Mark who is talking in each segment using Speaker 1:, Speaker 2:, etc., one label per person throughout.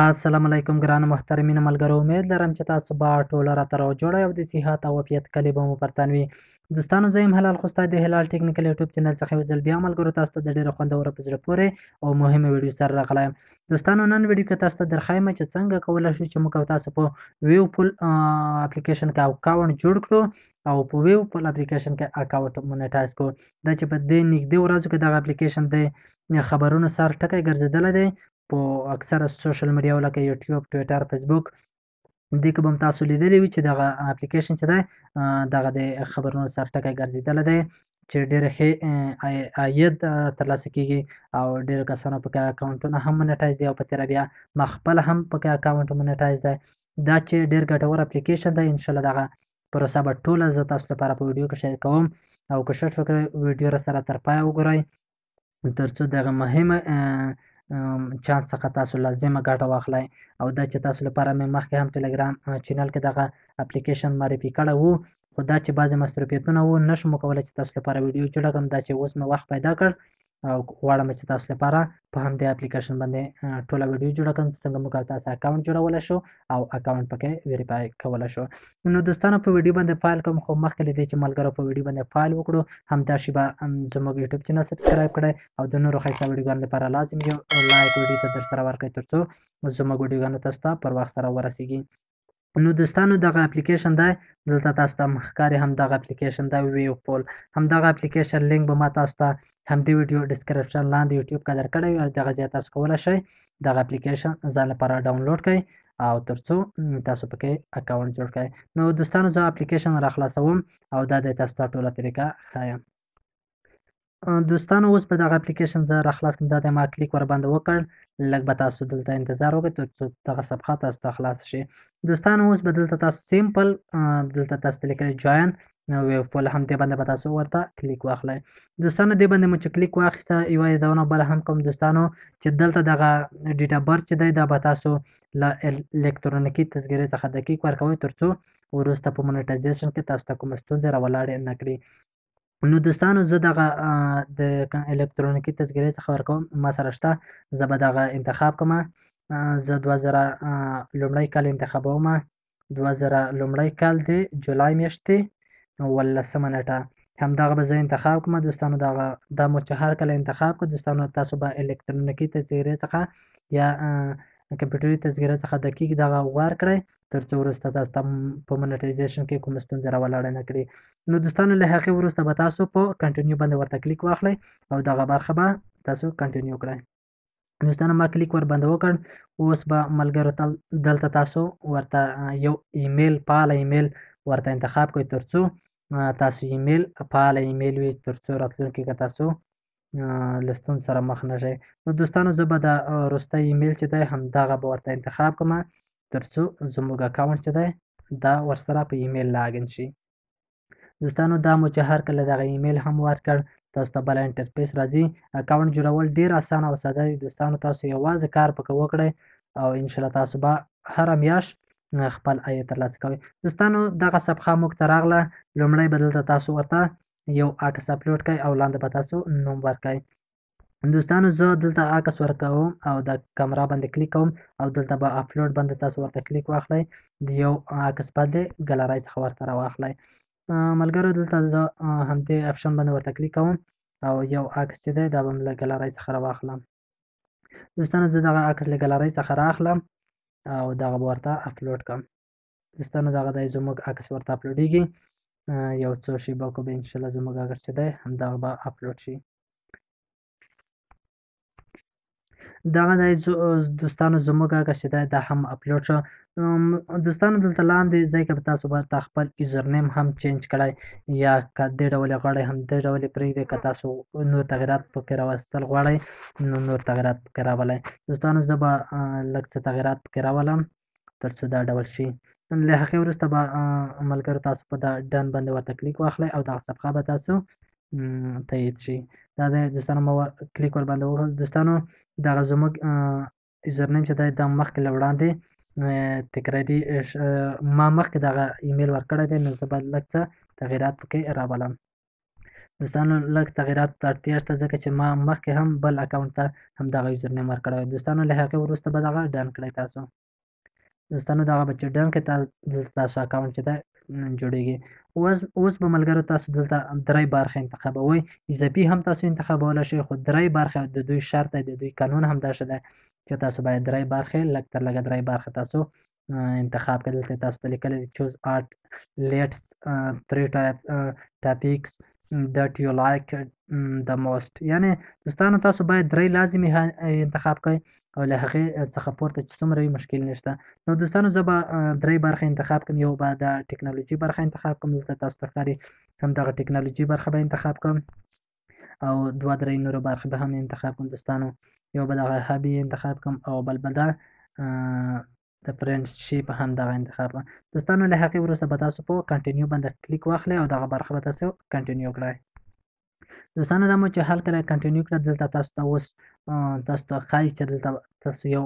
Speaker 1: السلام علیکم ګرانو محترمینو ملګرو، امید لرم چې تاسو به ټول راته روغ جوړ او د صحت او عافیت کلي به مو پر تن وي. دوستانو، زه یم هلال خوستا د هلال ټیکنیکل یوټیوب چینل څخه یو ځل بیا ملګرو تاسو ته د ډېرو خوندورو په زړه پورې او مهمه ویډیو سره راغلی یم. دوستانو، نن ویډیو کې تاسو ته درښایم چې څنګه کولی شو چې موږ او تاسو په ویو پول اپلیکیشن کې اکاونټ جوړ کړو او په ویو پول اپلیکیشن کې اکاونټ مونیټایز کړو. دا چې په دې نږدې ورځو کې دغه اپلیکیشن د خبرونو سر ټکی ګرځېدلی دی په اکثره سوشل میډیا لکه یوټیوب، ټویټر، فیسبوک دې کې به هم تاسو لیدلی وي چې دغه اپلیکیشن چې دی دغه د خبرونو سر ټکی ګرځېدلی دی چې ډېره ښې عاید ترلاسه کېږي او ډېرو کسانو پکې اکاونټونه هم مونیټایز دي او په تېره بیا ما خپله هم پکې اکاونټ مونیټایز دی. دا چې ډېر ګټور اپلیکیشن دی، انشاءالله دغه پروسه به ټوله زه تاسو لپاره په ویډیو کې شریک کوم او کوشش وکړئ ویډیو را سره تر پایه وګورئ ترڅو دغه مهمه چانس څخه تاسو لازمه ګټه واخلئ. او دا چې تاسو لپاره مې مخکې هم ټلګرام چینل کې دغه اپلیکیشن معرفي کړی وو، خو دا چې بعضې مصروفیتونه وو نشم کولی چې تاسو لپاره ویډیو جوړه کړم. دا چې اوس مې وخت پیدا کړ او غواړم چې تاسو لپاره په همدې اپلیکیشن باندې ټوله ویډیو جوړه کړم چې څنګه موږ تاسو اکاونټ جوړولی شو او اکاونټ پکې ویریفای کولی شو. نو دوستانو، په ویډیو باندې فایل کوم، خو مخکې له دې چې ملګرو په ویډیو باندې فایل وکړو همدا شیبه زموږ یوټیوب چینل سبسکرایب کړئ او د نورو ښایسته ویډیوګانو لپاره لازم یو لایک ویډیو ته در سره ورکړئ ترڅو زموږ ویډیوګانو تاسو ته پر وخت سره ورسیږي. نو دوستانو، دغه اپلیکیشن دی دلته تاسو ته ښکاري، هم دغه اپلیکیشن دی ویو پول. هم دغه اپلیکیشن لینک به ما تاسو ته همدې ویډیو ډسکرپشن لاندې یوټیوب کې درکړی او دغه ځای تاسو کولی شئ دغه اپلیکیشن ځان لپاره ډاونلوډ کړئ او ترڅو تاسو پکې اکاونټ جوړ کړئ. نو دوستانو، زه اپلیکیشن راخلاصوم او دا دی تاسو ته ټوله طریقه ښایم. دوستانو، اوس به دغه اپلیکیشن زه راخلاص کړم. دا دی ما کلیک ورباندې وکړ، لږ به تاسو دلته انتظار وکړئ ترڅو دغه صفحه تاسو ته خلاصه شي. دوستانو، اوس به دلته تاسو سمپل دلته تاسو ته لیکلی جوین ویو پول، هم دې باندې به تاسو ورته کلیک واخلئ. دوستانو، دې باندې مو چې کلیک واخیسته یوه یادونه بله هم کوم دوستانو چې دلته دغه ډیټ اف برث چې دی دا به تاسو له الکترونیکي تذکرې څخه دقیق ورکوئ ترڅو وروسته په مونیټایزیشن کې تاسو ته کومه ستونزه راولاړې نه کړي. نو دوستانو، زه دغه د الکترونیکي تذکرې څخه ورکوم، ما سره شته، زه به دغه انتخاب کوم. زه 2000 لومړی کال انتخابوم، 2000 لومړی کال د جولای میاشتې 18 نېټه، همدغه به زه انتخاب کوم. دوستانو، دغه دا مو چې هر کله انتخاب کړو دوستانو تاسو به الکترونیکي تذکرې څخه یا کمپیوټري تذکرې څخه دقیق دغه ورکړئ ترڅو وروسته تاسو ته په مونیټایزیشن کې کومه ستونزه راولاړه نه کړي. نو دوستانو، له هغې وروسته به تاسو په کنټینیو باندې ورته کلیک واخلئ او دغه برخه به تاسو کنټینیو کړئ. دوستانو، ما کلیک ور باندې وکړ. اوس به ملګرو دلته تاسو ورته یو ایمیل فعاله ایمیل ورته انتخاب کړئ ترڅو تاسو ایمیل فعاله ایمیل وي ترڅو راتلونکي کې تاسو له ستونزو سره مخ نه شئ. نو دوستانو، زه به د وروستی ایمیل چې دی همدغه به ورته انتخاب کړم ترڅو زموږ اکاونټ چې دی دا ورسره په ایمیل لاګین شي. دوستانو، دا مو چې هر کله دغه ایمیل هم ورکړ تاسو ته بله انټرفیس راځي. اکاونټ جوړول ډېر اسانه او ساده دی دوستانو، تاسو یوازې کار پکې وکړئ او انشاءالله تاسو به هره میاشت خپل عاید ترلاسه کوئ. دوستانو، دغه صفحه موږ ته راغله. لومړی به دلته تاسو ورته یو عکس اپلوډ کړئ او لاندې به تاسو نوم ورکړئ. دوستانو، زه دلته عکس ورکوم او د کمره باندې کلیک کوم او دلته به اپلوډ باندې تاسو ورته کلیک واخلئ، د یو عکس باندې ګلرۍ څخه ورته راواخلئ. ملګرو، دلته زه همدې اپشن باندې ورته کلیک کوم او یو عکس چې دی دا به له ګلرۍ څخه راواخلم. دوستانو، زه دغه عکس له ګلرۍ څخه راخلم او دغه به ورته اپلوډ کړم. دوستانو، دغه دی زموږ عکس ورته اپلوډېږي. یو څو شیبو کې به انشاءالله زموږ عکس چې دی همدغه به اپلوډ شي. دغه دی دوستانو زموږ عکس چې دی دا هم اپلوډ شو. دوستانو، دلته لاندې ځای کې به تاسو ورته خپل یوزرنیم هم چینج کړئ یا که دې ډول یې غواړئ هم دې ډول یې پرېږدئ. که تاسو نور تغیرات پکې راوستل غواړئ نو نور تغیرات پکې راولئ. دوستانو، زه به لږ څه تغیرات پکې راولم ترڅو دا ډول شي. له هغې وروسته به ملګرو تاسو په دا ډن باندې ورته کلیک واخلئ او دغه صفحه به تاسو تایید شي. دا دی دوستانو، ما کلیک ور باندې وکړ. دوستانو، دغه زموږ یوزرنیم چې دی دا مخکې له وړاندې تکراري ما مخکې دغه ایمیل ورکړی دی، نو زه به لږ څه تغیرات پکې راولم. دوستانو لږ تغیراتو ته اړتیا شته، ځکه چې ما مخکې هم بل اکاونټ ته هم دغه username ورکړی. دوستانو له هغې وروسته به دغه done کړئ تاسو. دوستانو دغه به چې done کړئ، دلته تاسو اکاونټ چې ده جوړیږي. اوس به ملګرو تاسو دلته درې برخې انتخابوئ، اضافي هم تاسو انتخابولی شئ، خو درې برخې د دوی شرط دی، د دوی قانون هم داسې دی چې تاسو باید درې برخې، لږ تر لږه درې برخې تاسو انتخاب کړئ. دلته تاسو ته لیکلی دی choose at least three topics that you like the most، یعنی دوستانو تاسو باید درې لازمي انتخاب کړئ او له هغې څخه پورته چې څومره وي مشکل نشته. نو دوستانو زه به درې برخې انتخاب کړم. یو به د ټکنالوژي برخه انتخاب کړم، دلته تاسو ته ښکاري هم دغه ټکنالوژي برخه به انتخاب کړم، او دوه درې نورو برخې به هم انتخاب کړم. دوستانو یو به دغه hobby انتخاب کړم او بل به د friendship هم دغه انتخاب کړم. دوستانو له هغې وروسته به تاسو په continue باندې کلیک واخلئ او دغه برخه به تاسو continue کړئ. دوستانو دا مو چې هر کله continue کړه، دلته تاسو ته اوس تاسو ته ښایي چې دلته تاسو یو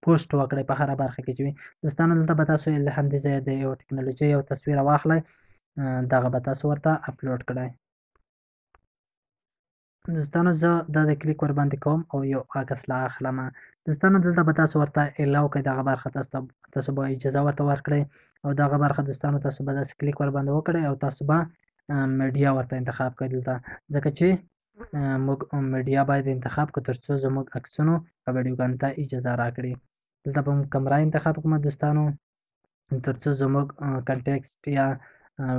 Speaker 1: پوسټ وکړئ په هره برخه کې چې وي. دوستانو دلته به تاسو له همدې ځایه د یو ټکنالوژي یو تصویر واخلئ، دغه به تاسو ورته اپلوډ کړئ. دوستانو زه دا د کلیک ور باندې کوم او یو عکس لا اخلم. دوستانو دلته به تاسو ورته allow کړئ، دغه برخه تاسو به اجازه ورته ورکړئ او دغه برخه دوستانو تاسو به داسې کلیک ور باندې وکړئ او تاسو به media ورته انتخاب کړئ دلته، ځکه چې موږ media باید انتخاب کړو تر څو زموږ عکسونو او ویډیوګانو ته اجازه راکړي. دلته به موږ کمره انتخاب کړم دوستانو، تر څو زموږ content یا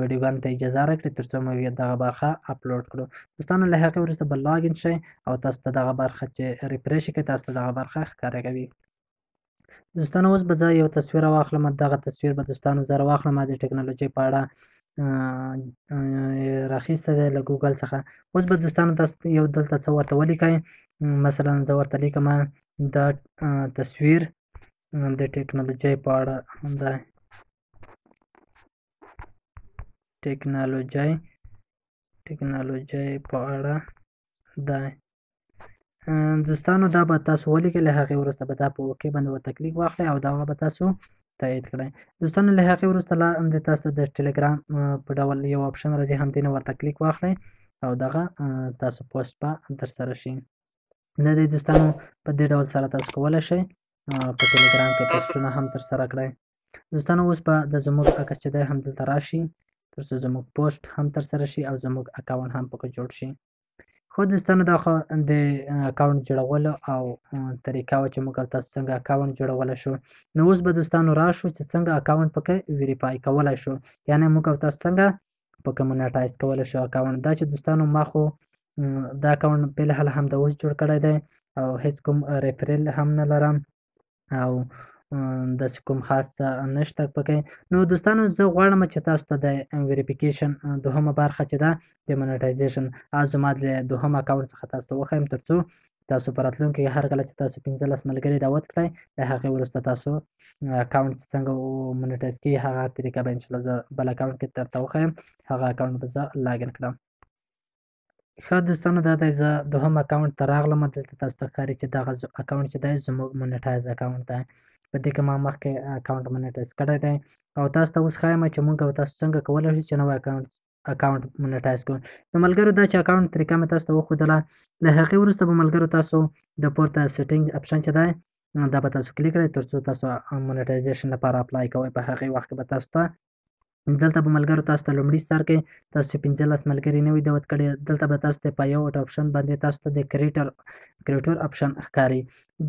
Speaker 1: ویډیوګانو ته اجازه راکړي تر څو موږ دغه برخه اپلوډ کړو. دوستانو له هغې وروسته به login شئ او تاسو ته دغه برخه چې refresh کړئ تاسو ته دغه برخه ښکاره کوي. دوستانو اوس به زه یو تصویر واخلم، دغه تصویر به دوستانو زه راواخلم د ټکنالوژۍ په اړه راخیسته دی له ګوګل څخه. اوس به دوستانو تاسو یو دلته څه ورته ولیکئ، مثلا زه ورته لیکم دا تصویر د ټکنالوژۍ په اړه دی، ټکنالوژۍ په اړه دی. دوستانو دا به تاسو ولیکئ، له هغې وروسته به دا په OK باندې ورته کلیک واخلئ او دا به تاسو تایید کړئ. دوستانو له هغې وروسته لاندې تاسو د ټلګرام په ډول یو option راځي، همدې نه ورته کلیک واخلئ او دغه تاسو پوسټ به درسره شي. نه دی دوستانو په دې ډول سره تاسو کولی شئ په ټلګرام کې پوسټونه هم ترسره کړئ. دوستانو اوس به د زموږ عکس چې دی هم دلته راشي تر څو زموږ پوسټ هم ترسره شي او زموږ اکاونټ هم پکې جوړ شي. خو دوستانو دا خو د اکاونټ جوړولو او طریقه وه چې موږ تاسو څنګه اکاونټ جوړولی شو. نو اوس به دوستانو راشو چې څنګه اکاونټ پکې verify کولی شو، یعنی موږ تاسو څنګه پکې monetize کولی شو اکاونټ. دا چې دوستانو ما خو دا اکاونټ فلحال هم د اوس جوړ کړی دی او هیڅ کوم referral هم نه لرم او داسې کوم خاص څه نشته پکې. نو دوستانو زه غواړم چې تاسو ته د verification دوهمه برخه چې ده د monetization زما د دوهم اکاونټ څخه تاسو ته وښیم تر څو تاسو په راتلونکي کې هر کله چې تاسو 15 ملګري دعوت کړئ له هغې وروسته تاسو اکاونټ چې څنګه monetize کیږي هغه طریقه به انشاءالله زه بل اکاونټ کې درته وښیم، هغه اکاونټ به زه login کړم. ښه دوستانو دا دی زه دوهم اکاونټ ته راغلم. دلته تاسو ته ښکاري چې دغه اکاونټ چې دی زموږ monetize اکاونټ دی، په دې کې ما مخکې اکاونټ monetize کړی دی او تاسو ته اوس ښایم چې موږ او تاسو څنګه کولی شو چې نوی اکاونټ monetize کړو. نو ملګرو دا چې اکاونټ طریقه مې تاسو ته وښودله، له هغې وروسته به ملګرو تاسو د پورته setting option چې دی دا به تاسو کلیک کړئ تر څو تاسو monetization لپاره apply کوئ. په هغې وخت کې به تاسو ته دلته به ملګرو تاسو ته لومړي سر کې تاسو چې 15 ملګري نوي دعوت کړي دلته به تاسو ته payout option باندې تاسو ته د creator option ښکاري.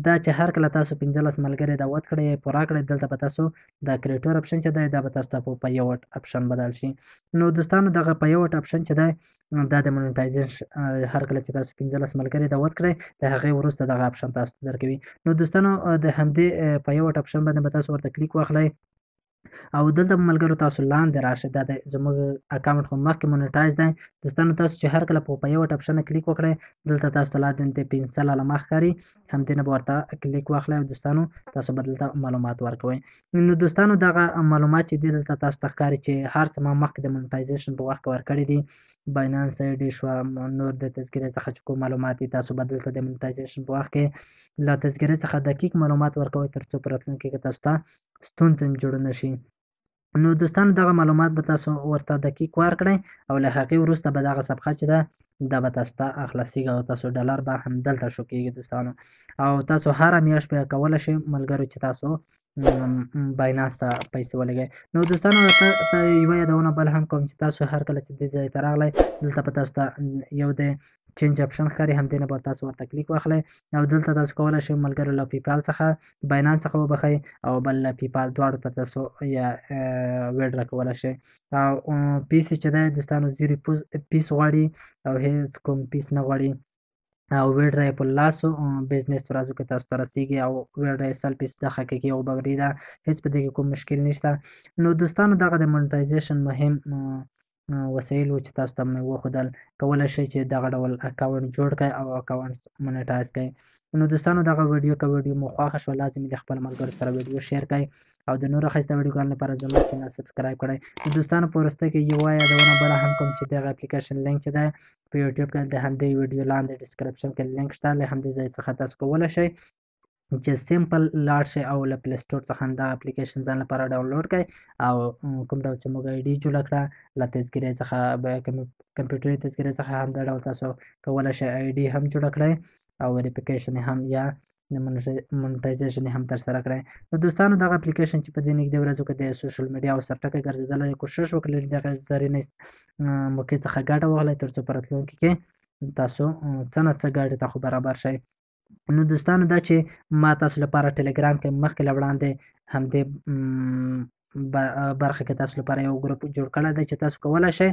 Speaker 1: دا چې هر کله تاسو 15 ملګري دعوت کړئ یا پوره کړئ دلته به تاسو د creator option چې دی دا به تاسو ته په payout option بدل شي. نو دوستانو دغه payout option چې دی دا د monetization هر کله چې تاسو 15 ملګري دعوت کړئ د هغې وروسته دغه option تاسو ته درکوي. نو دوستانو د همدې payout option باندې به تاسو ورته کلیک واخلئ او دلته به ملګرو تاسو لاندې راشئ. دا د زموږ اکاونټ خو مخکې monetize دی. دوستانو تاسو چې هر کله په payout option کلیک وکړئ دلته تاسو ته لاندې د pencil علامه ښکاري، همدې نه به ورته کلیک واخلئ او دوستانو تاسو به دلته معلومات ورکوئ. نو دوستانو دغه معلومات چې دي دلته تاسو ته ښکاري چې هر څه ما مخکې د monetization په وخت کې ورکړي دي، Binance ID شوه، نور د تذکرې څخه چې کوم معلومات دي تاسو به دلته د monetization په وخت کې له تذکرې څخه دقیق معلومات ورکوئ تر څو په راتلونکي کې تاسو ته ستونزه هم جوړه نه شي. نو دوستانو دغه معلومات به تاسو ورته دقیق ورکړئ او له هغې وروسته به دغه صفحه چې ده دا به تاسو ته خلاصیږي او تاسو ډالر به هم دلته شو کېږي دوستانو. او تاسو هره میاشت بیا کولی شئ ملګرو چې تاسو باینانس ته پیسې ولېږئ. نو دوستانو ته یوه یادونه بل هم کوم چې تاسو هر کله چې دې ځای ته راغلی دلته به تاسو ته یو د change option ښکاري، همدې نه به تاسو ورته کلیک واخلئ او دلته تاسو کولی شئ ملګرو له پیپال څخه باینانس څخه وبخښئ او بل له پیپال دواړو ته تاسو یا withdraw کولی شئ. او پیسې چې دی دوستانو zero fees غواړي او هیڅ کوم fees نه غواړي او withdraw یې په لسو business ورځو کې تاسو ته رسېږي او withdraw یې 100 فیصده حقیقي او باوري ده، هیڅ په دې کې کوم مشکل نشته. نو دوستانو دغه د monetization مهم وسایل وو چې تاسو ته مې وښودل، کولی شئ چې دغه ډول account جوړ کړئ او account monetize کړئ. نو دوستانو دغه ویډیو که ویډیو مو خوښه شوه لازم د خپل ملګرو سره ویډیو share کړئ او د نورو ښایسته ویډیوګانو لپاره زموږ channel subscribe کړئ. نو دوستانو په وروستۍ کې یوه یادونه بله هم کوم چې دغه اپلیکیشن لینک چې دی په یوټیوب کې د همدې ویډیو لاندې description کې لینک شته، له همدې ځای څخه تاسو کولی شئ چې simple لاړ شئ او له Play Store څخه هم دا اپلیکیشن ځان لپاره ډاونلوډ کړئ او کوم ډول چې موږ ID جوړه کړه له تذکرې څخه کمپیوټري تذکرې څخه هم دا ډول تاسو کولی شئ ID هم جوړه کړئ او verification هم یا monetization هم ترسره کړئ. نو دوستانو دغه اپلیکیشن چې په دې نږدې ورځو کې د social media او سرټکی ګرځېدلی، کوشش وکړئ دغه زرینې موقع څخه ګټه واخلئ ترڅو په راتلونکي کې تاسو څه نه څه ګټې ته خو برابر شئ. نو دوستانو دا چې ما تاسو لپاره ټلګرام کې مخکې له وړاندې همدې برخه کې تاسو لپاره یو ګروپ جوړ کړی دی چې تاسو کولی شئ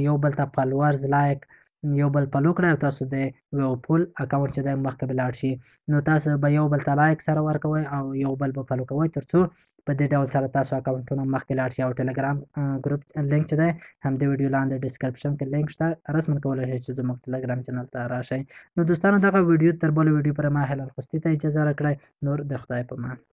Speaker 1: یو بل ته followers like یو بل follow کړئ او تاسو د ویوپول account چې دی مخکې به لاړ شي. نو تاسو به یو بل ته like سره ورکوئ او یو بل به follow کوئ ترڅو په دې ډول سره تاسو اکاونټونه مخکې لاړ شي. او ټلګرام ګروپ لینک چې دی همدې ویډیو لاندې description کې لینک شته، رسما کولی شئ چې زموږ ټلګرام channel ته راشئ. نو دوستانو دغه ویډیو تر بلې ویډیو پورې ما هلال خوستي ته اجازه راکړئ. نور د خدای په امان.